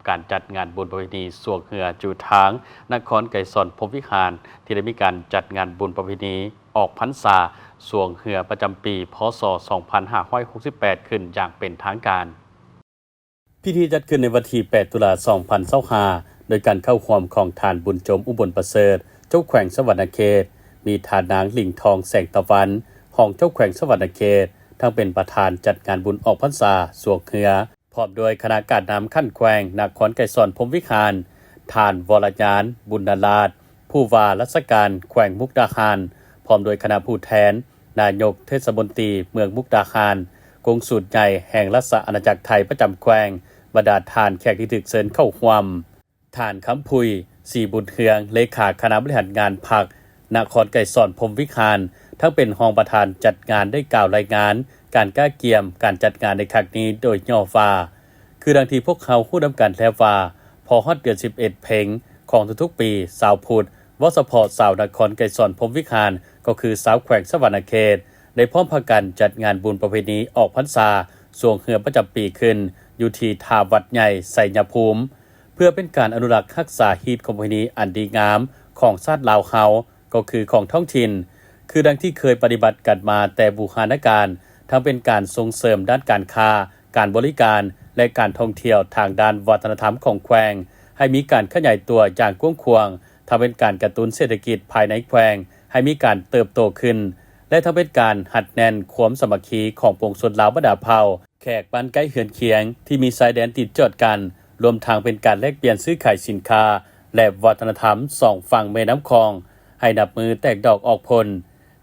ການຈັດງານບຸນປະເພນີຊ່ວງເຮືອຢູ່ທາງນະຄອນໄກສອນພົມວິຫານ ທີ່ໄດ້ມີການຈັດງານບຸນປະເພນີອອກພັນສາຊ່ວງເຮືອປະຈຳປີ ພ.ສ. ສອງພັນຫ້າຮ້ອຍຫົກສິບແປດ ຂຶ້ນຢ່າງເປັນທາງການ. ພິທີຈັດຂຶ້ນໃນວັນທີ ແປດ ຕຸລາ ສອງພັນຊາວຫ້າ ໂດຍການເຂົ້າຮ່ວມຂອງທ່ານ ບຸນຈົມ ອຸບົນປະເສີດ ເຈົ້າແຂວງສະຫວັນນະເຂດ, ມີທ່ານນາງ ລິງທອງ ແສງຕາວັນ ຮອງເຈົ້າແຂວງສະຫວັນນະເຂດ ທັງເປັນປະທານຈັດງານບຸນອອກພັນສາຊ່ວງເຮືອ ພ້ອມດ້ວຍຄະນະການນຳຂັ້ນແຂວງນະຄອນໄກສອນພົມວິຫານ, ທ່ານ ວໍລະຍານ ບຸນນະລາດ ຜູ້ວ່າລາຊະການແຂວງມຸກດາຫານ, ພ້ອມດ້ວຍຄະນະຜູ້ແທນນາຍົກເທດສະມົນຕີເມືອງມຸກດາຫານ, ກົງສູນໃຫຍ່ແຫ່ງລາຊະອານາຈັກໄທປະຈຳແຂວງ, ບັນດາທ່ານແຂກທີ່ຖືກເຊີນເຂົ້າຮ່ວມ. ທ່ານ ຄຳຜຸຍ ສີບຸນເຮືອງ ເລຂາຄະນະບໍລິຫານງານພັກນະຄອນໄກສອນພົມວິຫານ ທັງເປັນຮອງປະທານຈັດງານ ໄດ້ກ່າວລາຍງານການກະກຽມການຈັດງານໃນຄັ້ງນີ້ໂດຍຫຍໍ້ວ່າ ຄືດັ່ງທີ່ພວກເຮົາຮູ້ນຳກັນແລ້ວວ່າ ພໍຮອດເດືອນສິບເອັດເພັງຂອງທຸກໆປີ ຊາວພຸດ ເວົ້າສະເພາະຊາວນະຄອນໄກສອນພົມວິຫານ ກໍຄືຊາວແຂວງສະຫວັນນະເຂດ ໄດ້ພ້ອມພາກັນຈັດງານບຸນປະເພນີອອກພັນສາຊ່ວງເຮືອປະຈຳປີຂຶ້ນ ຢູ່ທີ່ທ່າວັດໃຫຍ່ໄຊຍະພູມ ເພື່ອເປັນການອະນຸລັກຮັກສາຮີດຄອງປະເພນີອັນດີງາມຂອງຊາດລາວເຮົາ ກໍຄືຂອງທ້ອງຖິ່ນ ຄືດັ່ງທີ່ເຄີຍປະຕິບັດກັນມາແຕ່ບູຮານະການ, ທັງເປັນການສົ່ງເສີມດ້ານການຄ້າ, ການບໍລິການ ແລະ ການທ່ອງທ່ຽວທາງດ້ານວັດທະນະທຳຂອງແຂວງ ໃຫ້ມີການຂະຫຍາຍຕົວຢ່າງກວ້າງຂວາງ, ທັງເປັນການກະຕຸ້ນເສດຖະກິດພາຍໃນແຂວງໃຫ້ມີການເຕີບໂຕຂຶ້ນ ແລະ ທັງເປັນການຮັດແໜ້ນຄວາມສາມັກຄີຂອງປວງຊົນລາວບັນດາເຜົ່າ ແຂກບ້ານໃກ້ເຮືອນຄຽງທີ່ມີຊາຍແດນຕິດຈອດກັນ, ລວມທັງເປັນການແລກປ່ຽນຊື້ຂາຍສິນຄ້າ ແລະ ວັດທະນະທຳສອງຝັ່ງແມ່ນ້ຳຂອງ ໃຫ້ນັບມື້ແຕກດອກອອກຜົນ.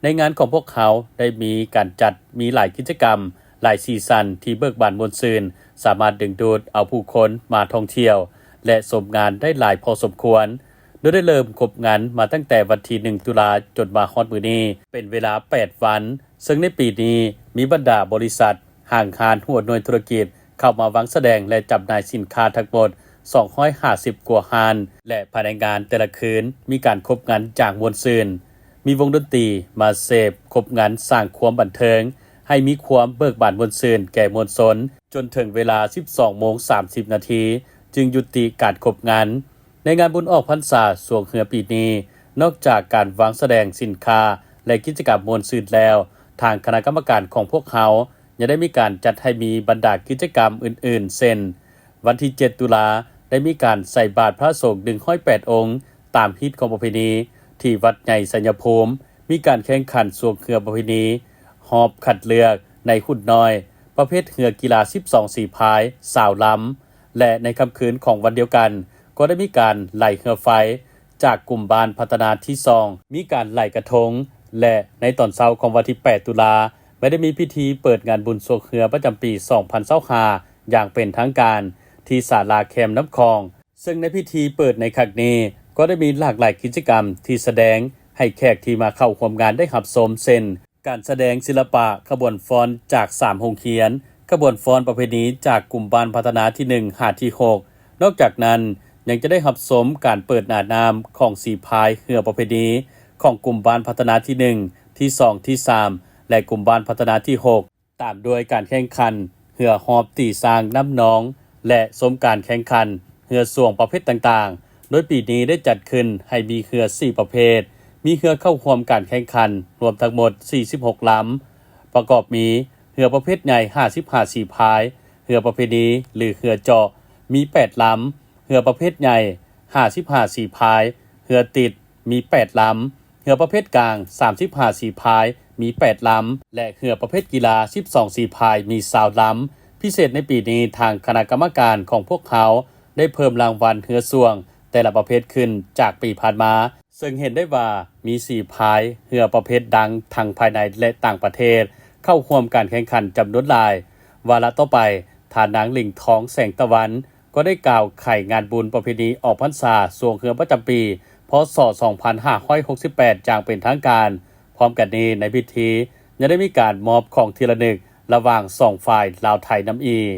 ໃນງານຂອງພວກເຮົາໄດ້ມີການຈັດມີຫຼາຍກິດຈະກຳ, ຫຼາຍສີສັນທີ່ເບີກບານມ່ວນຊື່ນ, ສາມາດດຶງດູດເອົາຜູ້ຄົນມາທ່ອງທ່ຽວ ແລະ ຊົມງານໄດ້ຫຼາຍພໍສົມຄວນ, ໂດຍໄດ້ເລີ່ມຄົບງັນມາຕັ້ງແຕ່ວັນທີ ໜຶ່ງ ຕຸລາ ຈົນມາຮອດມື້ນີ້ ເປັນເວລາ ແປດ ວັນ. ເຊິ່ງໃນປີນີ້ມີບັນດາບໍລິສັດ, ຫ້າງຮ້ານ, ຫົວໜ່ວຍທຸລະກິດ ເຂົ້າມາວາງສະແດງ ແລະ ຈຳໜ່າຍສິນຄ້າທັງໝົດ ສອງຮ້ອຍຫ້າສິບ ກວ່າຮ້ານ ແລະ ພາຍໃນງານແຕ່ລະຄືນມີການຄົບງັນຢ່າງມ່ວນຊື່ນ, ມີວົງດົນຕີມາເສບຄົບງັນ, ສ້າງຄວາມບັນເທີງໃຫ້ມີຄວາມເບີກບານມ່ວນຊື່ນແກ່ມວນຊົນ ຈົນເຖິງເວລາ ສິບສອງໂມງ ສາມສິບນາທີ ຈຶ່ງຍຸຕິການຄົບງັນ. ໃນງານບຸນອອກພັນສາຊ່ວງເຮືອປີນີ້, ນອກຈາກການວາງສະແດງສິນຄ້າ ແລະ ກິດຈະກຳມ່ວນຊື່ນແລ້ວ, ທາງຄະນະກຳມະການຂອງພວກເຮົາຍັງໄດ້ມີການຈັດໃຫ້ມີບັນດາກິດຈະກຳອື່ນໆ ເຊັ່ນ ວັນທີ ເຈັດ ຕຸລາ ໄດ້ມີການໃສ່ບາດພະສົງ ໜຶ່ງຮ້ອຍແປດ ອົງ ຕາມຮີດຄອງປະເພນີ ທີ່ວັດໃຫຍ່ໄຊຍະພູມ, ມີການແຂ່ງຂັນຊ່ວງເຮືອປະເພນີ ຮອບຄັດເລືອກໃນຮຸ່ນນ້ອຍ ປະເພດເຮືອກິລາ ສິບສອງ ສີພາຍ ຊາວລຳ ແລະ ໃນຄ່ຳຄືນຂອງວັນດຽວກັນ ກໍໄດ້ມີການໄຫຼເຮືອໄຟຈາກກຸ່ມບ້ານພັດທະນາທີສອງ, ມີການໄຫຼກະທົງ ແລະ ໃນຕອນເຊົ້າຂອງວັນທີ ແປດ ຕຸລາ ແມ່ນໄດ້ມີພິທີເປີດງານບຸນຊ່ວງເຮືອປະຈຳປີ ສອງພັນຊາວຫ້າ ຢ່າງເປັນທາງການ ທີ່ສາລາແຄມນ້ຳຂອງ. ເຊິ່ງໃນພິທີເປີດໃນຄັ້ງນີ້ ກໍໄດ້ມີຫຼາກຫຼາຍກິດຈະກຳທີ່ສະແດງໃຫ້ແຂກທີ່ມາເຂົ້າຮ່ວມງານໄດ້ຮັບຊົມ ເຊັ່ນ ການສະແດງສິລະປະຂະບວນຟ້ອນຈາກສາມໂຮງຮຽນ, ຂະບວນຟ້ອນປະເພນີຈາກກຸ່ມບ້ານພັດທະນາທີໜຶ່ງຫາທີຫົກ. ນອກຈາກນັ້ນ ຍັງຈະໄດ້ຮັບຊົມການເປີດໜ້ານ້ຳຂອງສີພາຍເຮືອປະເພນີຂອງກຸ່ມບ້ານພັດທະນາທີໜຶ່ງ, ທີສອງ, ທີສາມ ແລະ ກຸ່ມບ້ານພັດທະນາທີຫົກ. ຕາມດ້ວຍການແຂ່ງຂັນເຮືອຮອບຕີຊ້າງນ້ຳນອງ ແລະ ຊົມການແຂ່ງຂັນເຮືອຊ່ວງປະເພດຕ່າງໆ, ໂດຍປີນີ້ໄດ້ຈັດຂຶ້ນໃຫ້ມີເຮືອສີ່ປະເພດ, ມີເຮືອເຂົ້າຮ່ວມການແຂ່ງຂັນລວມທັງໝົດສີ່ສິບຫົກລຳ, ປະກອບມີເຮືອປະເພດໃຫຍ່ ຫ້າສິບຫ້າ ສີພາຍ, ເຮືອປະເພນີ ຫຼື ເຮືອເຈາະ ມີແປດລຳ, ເຮືອປະເພດໃຫຍ່ ຫ້າສິບຫ້າ ສີພາຍ, ເຮືອຕິດ ມີແປດລຳ, ເຮືອປະເພດກາງ ສາມສິບຫ້າ ສີພາຍ ມີແປດລຳ ແລະ ເຮືອປະເພດກິລາ ສິບສອງ ສີພາຍ ມີຊາວລຳ. ພິເສດໃນປີນີ້ ທາງຄະນະກຳມະການຂອງພວກເຮົາໄດ້ເພີ່ມລາງວັນເຮືອຊ່ວງແຕ່ລະປະເພດຂຶ້ນຈາກປີຜ່ານມາ, ເຊິ່ງເຫັນໄດ້ວ່າມີສີພາຍເຮືອປະເພດດັງທັງພາຍໃນ ແລະ ຕ່າງປະເທດ ເຂົ້າຮ່ວມການແຂ່ງຂັນຈຳນວນຫຼາຍ. ວາລະຕໍ່ໄປ, ທ່ານນາງ ຫຼິງທອງ ແສງຕາວັນ ກໍໄດ້ກ່າວໄຂງານບຸນປະເພນີອອກພັນສາຊ່ວງເຮືອປະຈຳປີ ພ.ສ. ສອງພັນຫ້າຮ້ອຍຫົກສິບແປດ ຢ່າງເປັນທາງການ. ພ້ອມກັນນີ້, ໃນພິທີຍັງໄດ້ມີການມອບຂອງທີ່ລະນຶກລະຫວ່າງສອງຝ່າຍລາວ-ໄທນຳອີກ.